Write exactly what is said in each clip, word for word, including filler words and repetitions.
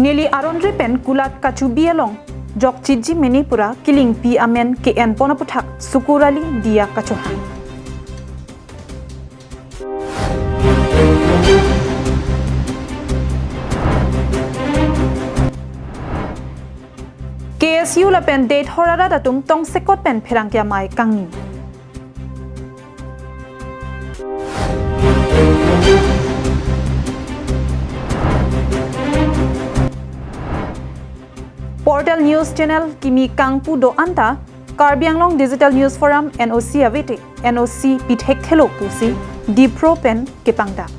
Neli aron re pen kulat kachubi along jokchiji mene pura kilingpi amen ke-enpon aputhak Sukur Ali diya kachohang. K S U lapen Deithor arat atum tongsekot pen pherangke amei kangni. Portal News Channel kimi kangpu do-an ta Karbi Anglong Digital News Forum N O C avete N O C pithekthelo pusi Dipro pen kepangdak.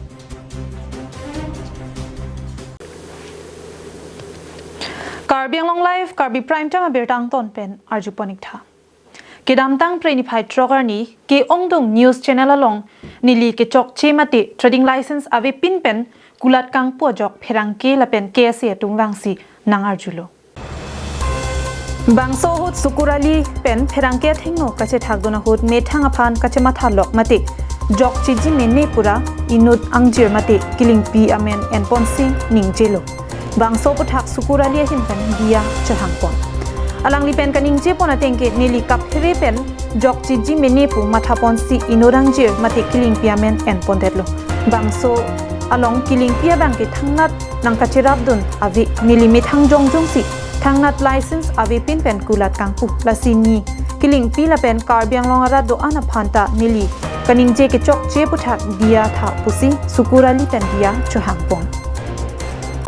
Karbi Anglong Live, Karbi Prime Time abirta angton pen arjupon ik tha. Kedamtang Phre niphai throk arni ke-ongdung news channel along neli kechokche mate trading license avepin pen kulat kangpu ajok pherangke lapen K S A atum vangsi nang-arjulo. Bangso ahut Sukur Ali pen pherangke athengno kachethakdun ahut methang aphan kachemathalok mate jokchiji mene pura inut angjir mate kilingpi amen enponsi ningjelo. Bangso aputhak Sukur Ali ahin pen diya chohangpon. Alangli pen kaningjepon ateng ke neli kaphere pen jokchiji mene pu mathaponsi inut angjir mate kilingpi amen enpondetlo. Bangso along kilingpi abang ke thangnat nangkacherapdun ave, neli methang jongjongsi thangnat license avepin pen kulat kangpu. Lasi ne kilingpi lapen Karbi Anglong arat do-an aphan ta neli kaningje kechokche aputhak diya tha pusi Sukur Ali pen diya chohangpon.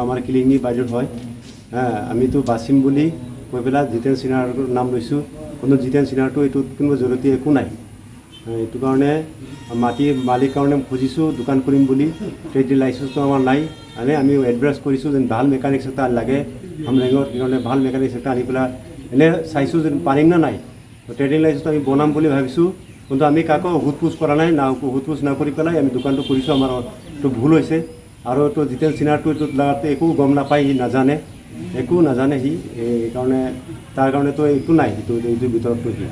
আমাৰ কিলিঙি বাইদেউ হয়। হা, আমিতো বাচিম বুলি কৈ পেলাই জিতেন সিনহাৰ নাম লৈছোঁ। কোনো জিতেন সিনহাৰতো এইটোত কোনো জড়িত একো নাই। এইটো কাৰণে মাটি মালিক কাৰণে খুজিছোঁ দোকান কৰিম বুলি। ট্ৰেড লাইচেন্সটো আমাৰ নাই। মানে আমি এডভাইচ কৰিছোঁ যেন ভাল মেকানিক্স এটা লাগে হামৰেঙত, সেইকাৰণে ভাল মেকানিক্স এটা আনি পেলাই এনে চাইছোঁ যেন পাৰিম নে নাই। তো ট্ৰেড লাইচেন্সটো আমি বনাম বুলি ভাবিছোঁ, কিন্তু আমি কাকো সোধ পোছ কৰা নাই, না সোধ পোছ নকৰি পেলাই আমি দোকানটো কৰিছোঁ। আমাৰ এইটো ভুল হৈছে। আৰু এইটো জিতেন সিনহাৰতো এইটো লাগাতে একো গম নাপায়, সি নাজানে, একো নাজানে সি। এইকাৰণে তাৰ কাৰণেতো এইটো নাই, এইটো এইটো ভিতৰততো সি,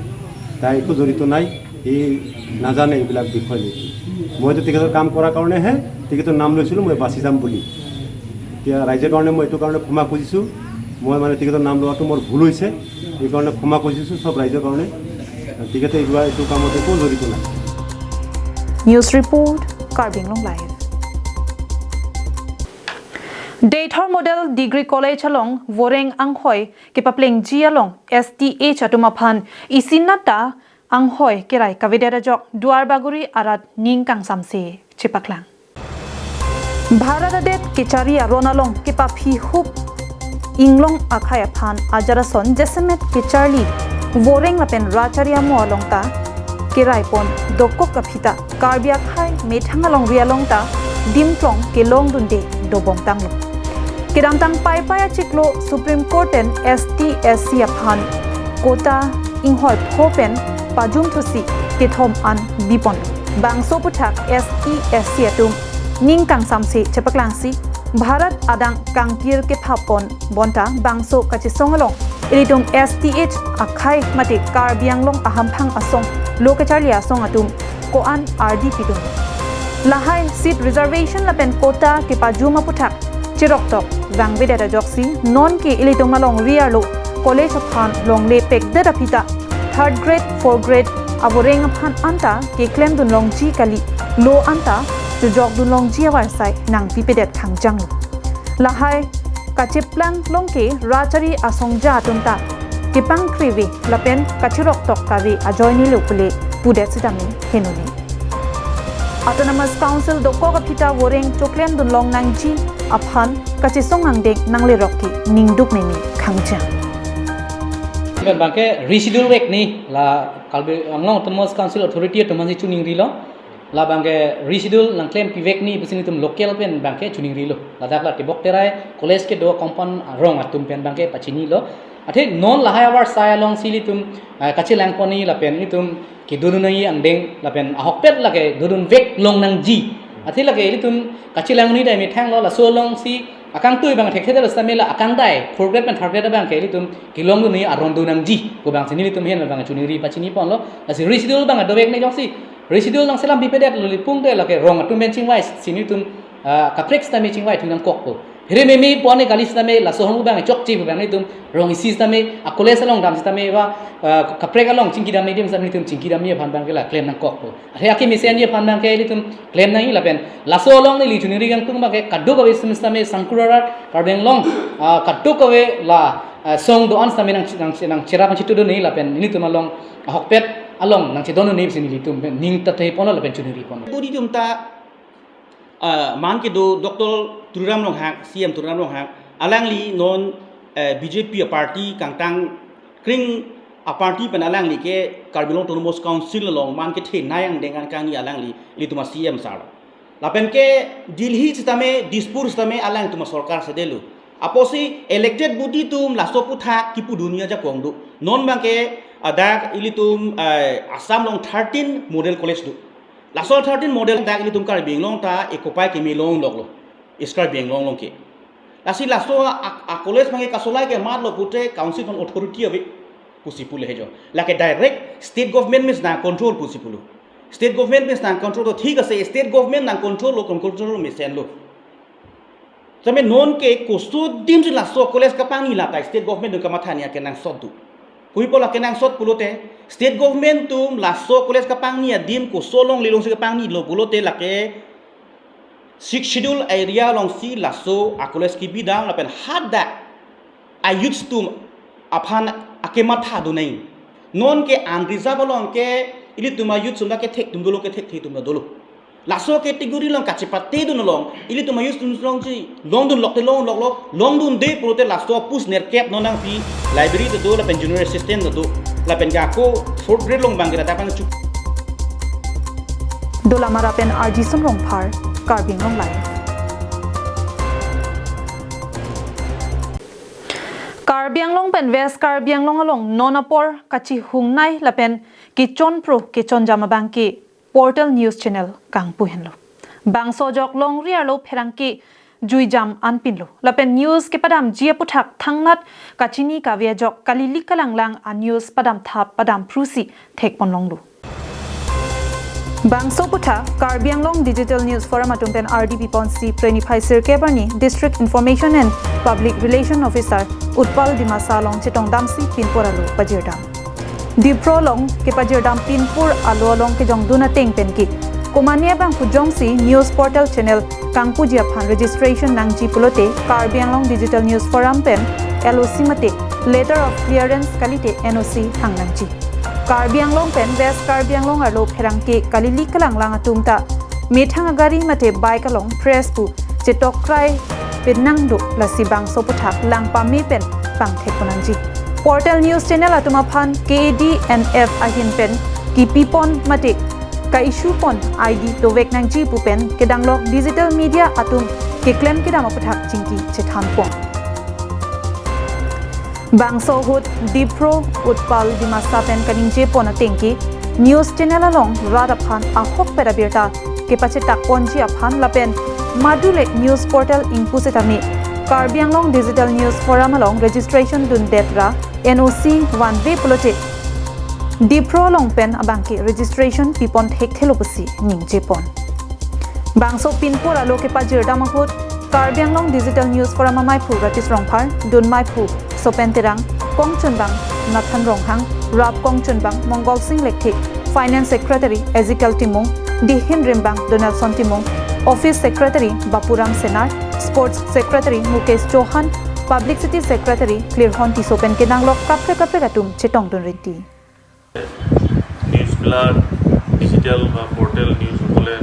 তাৰ একো জড়িত নাই, সি নাজানে এইবিলাক বিষয় নেকি। মইতো তেখেতৰ কাম কৰাৰ কাৰণেহে তেখেতৰ নাম লৈছিলোঁ মই বাচি যাম বুলি। এতিয়া ৰাইজৰ কাৰণে মই এইটো কাৰণে ক্ষমা খুজিছোঁ। মই মানে তেখেতৰ নাম লোৱাটো মোৰ ভুল হৈছে, এইকাৰণে ক্ষমা খুজিছোঁ চব ৰাইজৰ কাৰণে। তেখেতে এইটো এইটো কামত একো জড়িত নাই। News report, Karbi Anglong Live. Deithor Model Degree College along Voreng anghoi kepaplengji along S T H atum aphan isinat ta anghoi kerai kavedet ajok Duarbagori arat ning kangsamse chepaklang. Bharat adet kechari aron along kepaphihup inglong akhai aphan ajat ason jasemet kecharli Voreng lapen Rachari amo along ta keraipon dokok aphi ta Karbi akhai methang alongri along ta dimklong kelongdunde dobomtanglo. Kedamtang Paipai achiklo Supreme Court pen S T S C aphan quota inghoi pho pen pajum thusi kethom an biponlo. Bangso aputhak S T S C atum ning kangsamse chepaklangsi Bharat adang kangkir kephapon bonta bangso kachesong along ilitum S T H akhai mate Karbi Anglong ahamphang asong lo kecharli asong atum ko-an ardi pidun. Lahai seat reservation lapen quota kepajum aputhak cheroktok vangvedet ajoksi non ke ilitum alongri arlo college aphan longle pekdet aphi ta third grade, fourth grade avoreng aphan anta keklemdun longji kali, lo anta chojokdun longji avarsai nangpipedet khangjanglo. Lahai kacheplang long ke Rachari asongja atum ta kepangkreve lapen kacheroktok kave ajoinelo pule pudet sitame henone. Autonomous Council dokok aphi ta Voreng choklemdun long nangji aphan kachesong angdeng nanglerok ke ningduk meme khangjang. Bangke reschedule vekni la Karbi Anglong Autonomous Council Authority atum aphansi choningrilo. Labangke reschedule nangklempi vekni pusi nelitum local pen bangke choningrilo. Ladak la Tebok Terai college kedo compound arong atum pen bangke pachinilo. Athe non lahai avarsai alongsi ilitum, ah, kachelangponji lapen ilitum kedodun nangji angdeng lapen ahokpet lake dodun vek long nangji. Athe lake ilitum kachelang nangji dai methanglo, laso alongsi akangtui bang thekthedetlo sitame la akangdai fourth grade pen third grade bangke ilitum kelongdun nangji aron do nangji pu bangsi nelitum ahin bang choningri pachiniponlo. Lasi reschedule bang dovekne jongsi reschedule nangselam pipedetlo, lipung te lake rong atum pen chingvaisi nelitum, ah, kaprek sitame chingvai thu nangkokpo. Rimimi pon-e kali sitame laso ahormu abang chokche pu abang nelitum rong isi sitame a-college along dam sitame ba, eh, kaprek along chingki dam adim sitame nelitum chingki dam aphan abang ke la klem nangkokpo. Athe akemesen aphan abang ke nelitum klem nangji lapen laso along neli choningri kangtung abang ke kadokave sitame sangkur arat Karbi Anglong, ah, kadokave la, ah, song do-an sitame nang, nang, nangcherap nangchitudun nangji lapen nelitum along ahokpet along nangchedondun nangji pusi nelitum ning ta thepon lapen choningri pon. Budi tum ta, ah, man kedo Doctor Tuliram Ronghang, C M Tuliram Ronghang, alangli non, eh, B J P a-party kangtang kring a-party pen alangli ke Karbi Anglong Autonomous Council along man kethenei angdeng an kangni alangli, ilitum a-C M sir. Lapen ke Delhi sitame, Dispur sitame alangtum asorkar sedetlo. Apotsi elected body atum laso aputhak kipudun ajakong do. Non abang ke ladak ilitum, eh, Assam along thirteen model college do. Laso thirteen model dak ilitum Karbi Anglong ta ekopai keme longloklo. East Karbi Anglong along ke. Lasi laso a, a, a-college abang ke kasolai ke matlo pute council aphan authority ave pusi pulo he jo. Lake direct state government mesen nangcontrol pusi pulo. State government mesen nangcontrol to thik ase, state government nangcontrol lo, control lo mesenlo. Tame non ke koso adim si laso college kapangni lata state government atum kamatha ni akenangsot do. Kopi apot akenangsot pulote, state government atum laso college kapangni adim koso alongle alongsi kapangnilo pulote lake Sixth Schedule area alongsi laso a-college kebidam lapen hadak a-youth atum aphan akemathadun nangji. Non ke unreserved along ke ilitum a-youth atum ta kethek atum dolo, kethekthe atum ta dolo. Laso category along kachepatedun along ilitum a-youth atum alongsi longdunlokte longloklo, longdunde pulote laso post nerkep non nangpi, library ta do lapen junior assistant ta do lapen ke ako fourth grade along abang ke ladak abang chu. Dolamara pen R G Sun Rongphar, Karbi Anglong Live. Karbi Anglong pen West Karbi Anglong along non apor kachihungnei lapen kechonpro kechonjam abang ke Portal News Channel kangpu henlo. Bangso ajok longri arlo pherangke juijam anpinlo. Lapen news kepadamji aputhak thangnat kachini kave ajok kalili kalanglang a-news padamthap padamphrusi thekponlonglo. Bangso aputhak Karbi Anglong Digital News Forum atum pen R D P ponsi Phre niphai sirkep arni District Information and Public Relation Officer Utpal Dimasa along chetongdamsi pinpur alo pajirdam. Diphu along kepajirdam pinpur alo along kejongdun ateng pen ke komatne abangphu jongsi news portal channel kangpuji aphan registration nangji pulote Karbi Anglong Digital News Forum pen L O C mate Letter of Clearance kalite N O C hang nangji. Karbi Anglong pen West Karbi Anglong arlo pherangke kalili kalanglang atum ta methang agari mate bike along press pu chetokrai penang do, lasi bangso aputhak lang pame pen pangthekpon nangji. Portal News Channel atum aphan K A D N F ahin pen kipipon mate ka-issue pon I D dovek nangji pu pen kedanglok digital media atum keklem kedam aputhak chingki chethanpon. Bangso ahut Diphu Utpal Dimasa pen kaningjepon ateng ke news channel along rat aphan ahokpet abirta kepachetakponji aphan lapen madule news portal ingpu setame Karbi Anglong Digital News Forum along registration dundet ra N O C vanve pulote Diphu along pen abangke registration pipon thekthelo pusi ningjepon. Bangso pinpur alo kepajirdam ahut Karbi Anglong Digital News Forum amaiphu Rakesh Rongphar, dunmaiphu Sopen Terang, kongchunbang Nathan Ronghang, rap kongchunbang Mongol Sing Lekthik, Finance Secretary Ezekiel Timung, dihin rimbang Donaldson Timung, Office Secretary Bapuram Senar, Sports Secretary Mukesh Chauhan, Publicity Secretary Klirhon Tisso pen kedanglok kaprek kaprek atum chetongdun rinti. নিউজবিলাক ডিজিটেল বা portal news হ'লে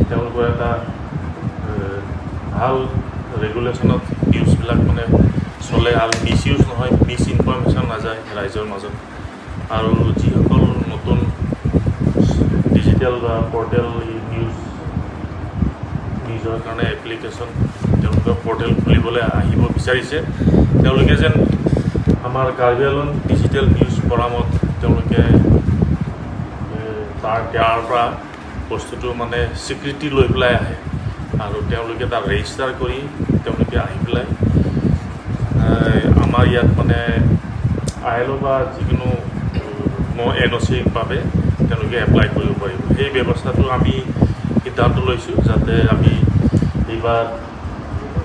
তেওঁলোকৰ এটা, এ, ভাল ৰেগুলেশ্যনত নিউজবিলাক মানে চলে আৰু মিছ ইউজ নহয়, মিছ ইনফৰমেশ্যন নাযায় ৰাইজৰ মাজত। আৰু যিসকল নতুন ডিজিটেল বা পৰ্টেল নিউজ, নিউজৰ কাৰণে এপ্লিকেশ্যন, তেওঁলোকে পৰ্টেল খুলিবলৈ আহিব বিচাৰিছে, তেওঁলোকে যেন আমাৰ কাৰ্বি আংলং ডিজিটেল নিউজ ফৰামত তেওঁলোকে, এ, তাৰ, তাৰ পৰা বস্তুটো মানে স্বীকৃতি লৈ পেলাই আহে আৰু তেওঁলোকে তাত ৰেজিষ্টাৰ কৰি তেওঁলোকে আহি পেলাই, এ, আমাৰ ইয়াত মানে আই এল অ' বা যিকোনো এন অ' চিৰ বাবে তেওঁলোকে এপ্লাই কৰিব পাৰিব। সেই ব্যৱস্থাটো আমি সিদ্ধান্ত লৈছোঁ, যাতে আমি এইবাৰ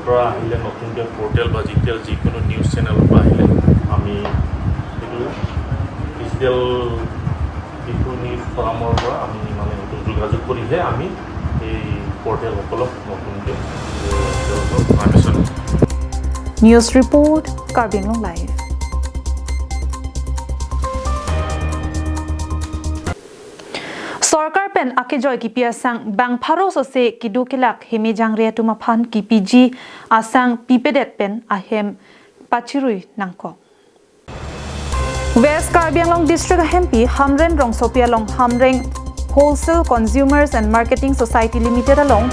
পৰা আহিলে, নতুনকৈ পৰ্টেল বা যেতিয়া যিকোনো নিউজ চেনেলৰ পৰা আহিলে আমি এইটো ডিজিটেল ডিফু নিউজ ফৰামৰ পৰা আমি মানে এইটো যোগাযোগ কৰিহে আমি এই পৰ্টেলসকলক নতুনকৈ, এ, তেওঁলোকক permission News report, Karbi Anglong Live. Sorkar pen akejoi kipi asang bang pharo sose kedo kelak heme jangre atum aphan kipiji asang pipedet pen ahem pachirui nangkok. West Karbi Anglong District ahempi Hamren rongsopi along Hamren Wholesale Consumers and Marketing Society Limited along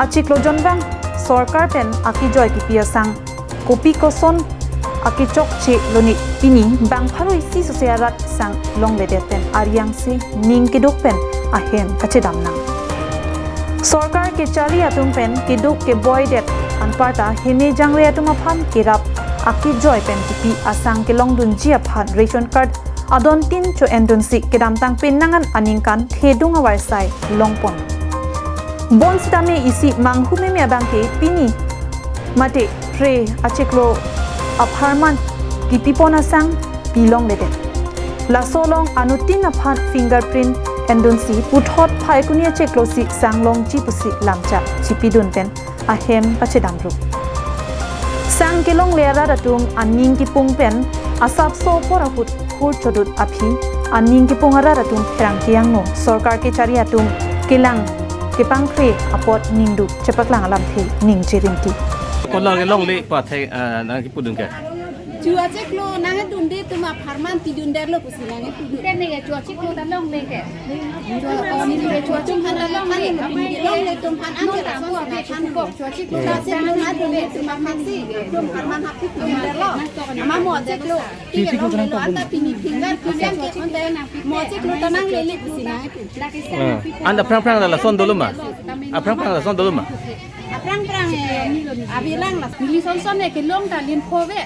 achiklo jonvang sorkar pen akejoi kipi asang kopi koson akechokche lone pini bang pharo isi sose arat sang longledet pen ariang si ning keduk pen ahem kachedam nang. Sorkar kechari atum pen keduk keboidet anparta heme jangre atum aphan kerap akejoi pen kipi asang kelongdunji aphan ration card adon tin cho-endunsi kedamtang penang an aningkan thedung avarsai longpon. Bonsitame isi manghu meme abangke pini mate phre achiklo apharman kipipon asang pilongledet. Laso along anuttin aphan fingerprint endunsi puthot Phaikuni achiklo si sang longji pusi lamchak chipidun pen ahem pachedamrup. Sang kelongle arat atum aning kipung pen asapso apor ahut hur chodut aphi aning kipung arat atum pherangke angno sorkar kechari atum kelang kepangkre apot ningduk chepaklang alamthe ningje rinti. Kolang longle pathai, ah, nangkipudun ke. Chu achiklo nangdunde atum apharman pidunderlo pusi nangpidun. Tene ke chu achiklo ta longle ke. Chu achiklo ta longle. Longle atum aphan an ke lason si nangphan. Chu achiklo ta longle atum aphan si atum apharman hapik dunderlo. Ama mo achiklo. Ti ke longle lo anta pini finger kujang ke onte mo achiklo ta nanglele pusi nangpidun. Ah. Anta aphrang aphrang lason dolo ma? Aphrang aphrang lason dolo ma? Aphrang aphrang, eh, abilang la. Neli son son ne kelong ta lin phove.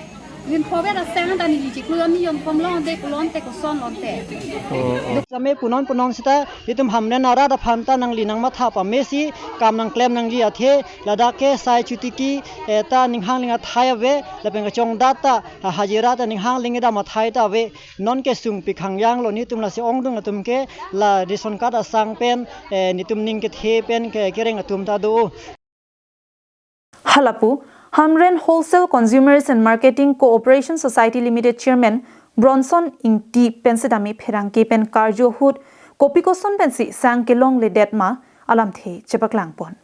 Lin phove ta sang ta neli chiklo ni yonthom longde kulonte koson lonte. Oh, oh. Same punon punon sita itum Hamren arat aphan ta nangli nangmatha pamesi kam nangklem nangji athe ladak ke sai chutiki, eh, ta ninghang ling athai ave lapen kachongdat ta, ha, hajira ta ninghang ling dam athai ta ave. Non ke sungpi khangjang lo netum lasi ongdung atum ke la ration card asang pen, eh, netum ning kethe pen ke kereng atum ta do. Halapu, Hamren Wholesale Consumers and Marketing Cooperation Society Limited Chairman Bronson Ingti pen sitame pherangke pen karju ahut kopi koson pensi sang kelongledet ma alamthe chepaklangpon.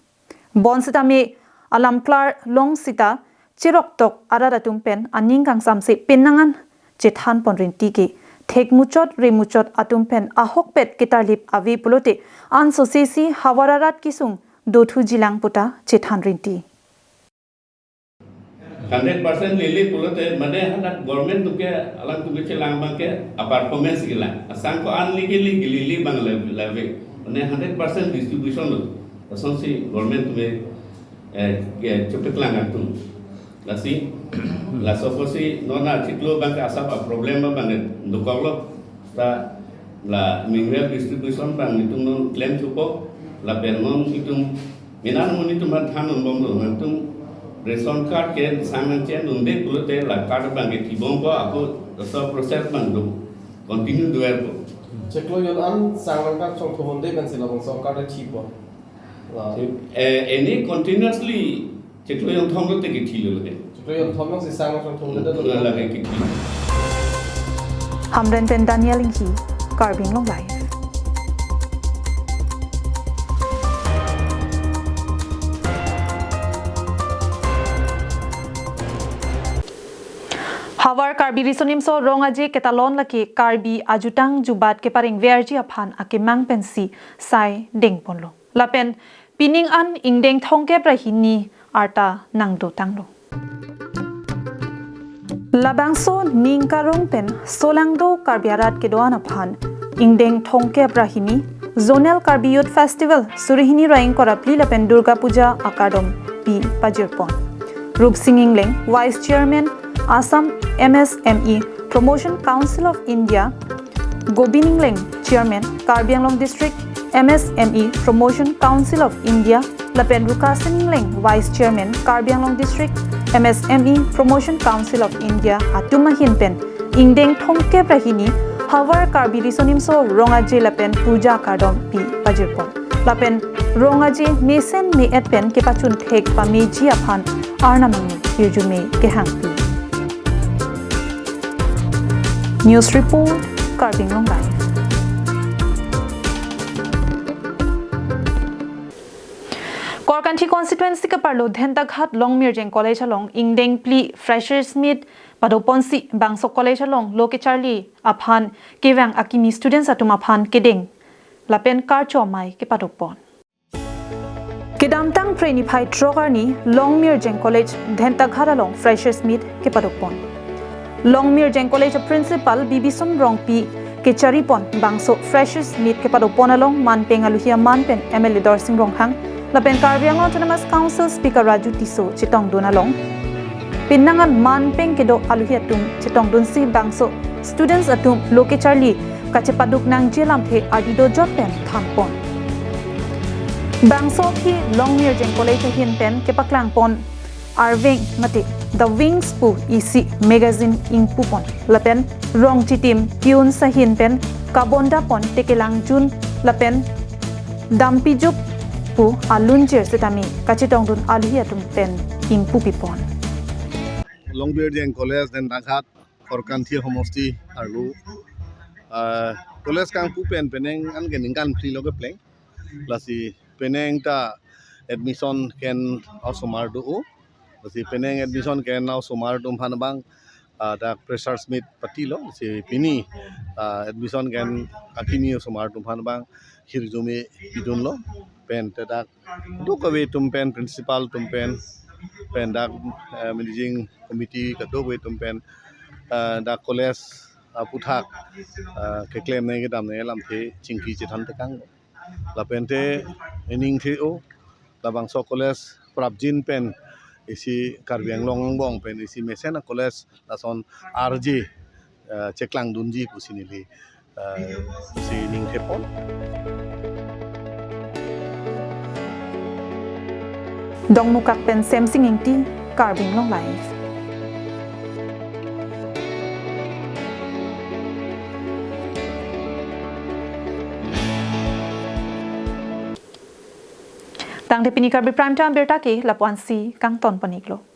Bonsitame alam klar long sita cheroktok arat atum pen aning kangsamse penang an chethanpon rinti ke thekmuchot remuchot atum pen ahokpet ketarlip ave pulote ansose si havar arat kesung dothujilang puta chethan rinti. Hundred percent lele pulote mane hadak government atum ke alangtum ke chelang abangke a performance kelang. Asang ko an leke leke lele abang le-, leve. Mane hundred percent distribution lo. Asonsi government atum ke, eh, ke chepaklang atum. Lasi, laso apotsi non achiklo abangke asap a problem abangke dokoklo. Ta la mineral distribution abang netum non klem thupo, lapen non itum mena non netum aphan than unbomlo, netum ration card ke sang nangchenunde pulote la card abangke thibompo, ako laso process abang do continue do-erpo. Chiklo jon an sang nangkachongthom unde pensi labangso card thipo. La. Eh, any continuously chiklo yonthom lote kethilo lake. Chiklo yonthom lo si sang nangchongthom lote. Lake kethi. Hamren pen Daniel Inghi, Karbi Anglong Live. Havar Karbi Riso Nimso Rong Aje ketalon lake Karbi ajutang jubat kepareng verji aphan akemang pensi sai dengponlo. Lapen pining an ingdeng thomkep ra hini arta nangdotanglo. Labangso ning karong pen solangdo Karbi arat kedo-an aphan ingdeng thomkep ra hini Zonal Karbi Youth Festival suri hini ra ingkoi ra phli lapen Durga Puja akardom pi pajirpon. Rupsing Engleng, Vice Chairman, Assam M S M E Promotion Council of India, Gobin Engleng, Chairman, Karbi Anglong District M S M E Promotion Council of India, lapen Rukasin Engleng, Vice Chairman, Karbi Anglong District M S M E Promotion Council of India atum ahin pen ingdeng thomkep ra hini havar Karbi Riso Nimso Rong Aje lapen puja kardom pi pajirpon. Lapen Rong Aje mesen me-et pen kepachun thek pameji aphan Arnam angni hirjume kehangpi. News report, Karbi Anglong Live. Korkanthi constituency keparlo Dhentaghat Longmirjeng College along ingdeng phli Freshers Meet padoponsi bangso college along lo kecharli aphan kevang akimi students atum aphan kedeng lapen karcho amei kepadopon. Kedamtang Phre niphai throk arni Longmirjeng College Dhentaghat along Freshers Meet kepadopon. Longmirjeng College Principal Bibisum Rongpi kecharipon bangso Freshers Meet kepadopon along manpeng aluhi aman pen M L A Dorsing Ronghang lapen Karbi Anglong Autonomous Council Speaker Raju Tisso chetongdun along, penang an manpeng kedo aluhi atum chetongdunsi bangso students atum lo kecharli kachepaduk nangji alamthe adi dojot pen thanpon. Bangso aphi Longmirjeng College ahin pen kepaklangpon Arveng mate The Wings pu isi magazine ingpupon. Lapen Rongchitim Tunes ahin pen kabondapon Tekelangjun lapen Dampijup pu alunjir setame kachetongdun aluhi atum pen ingpupipon. Longmirjeng College Dhentaghat Korkanthi homosti arlo, ah, college kangpu pen penang an ke ningkan phli lo kepleng. Lasi penang ta admission ke-en osomar do-o. Lasi penang admission ke-en osomar atum aphan abang, ah, dak Freshers Meet patilo. Lasi pini, ah, admission ke-en akimi osomar atum aphan abang hirjume pidunlo. Pen te dak kadokave atum pen, principal atum pen, pen dak, eh, managing committee kadokave atum pen, eh, dak college aputhak, eh, keklem nangji kedam nangji alamthe chingki chethan tekang. Lapen te ening the-o, labangso college prapjin pen isi Karbi Anglong angbong pen isi mesen a-college lason arje, eh, cheklangdunji pusi neli, eh, si ningthepon. Dongmukak pen Semsing Ingti, Karbi Anglong Live. Tangte pini Karbi Prime Time abirta ke lapu-ansi kangtonpon-iklo.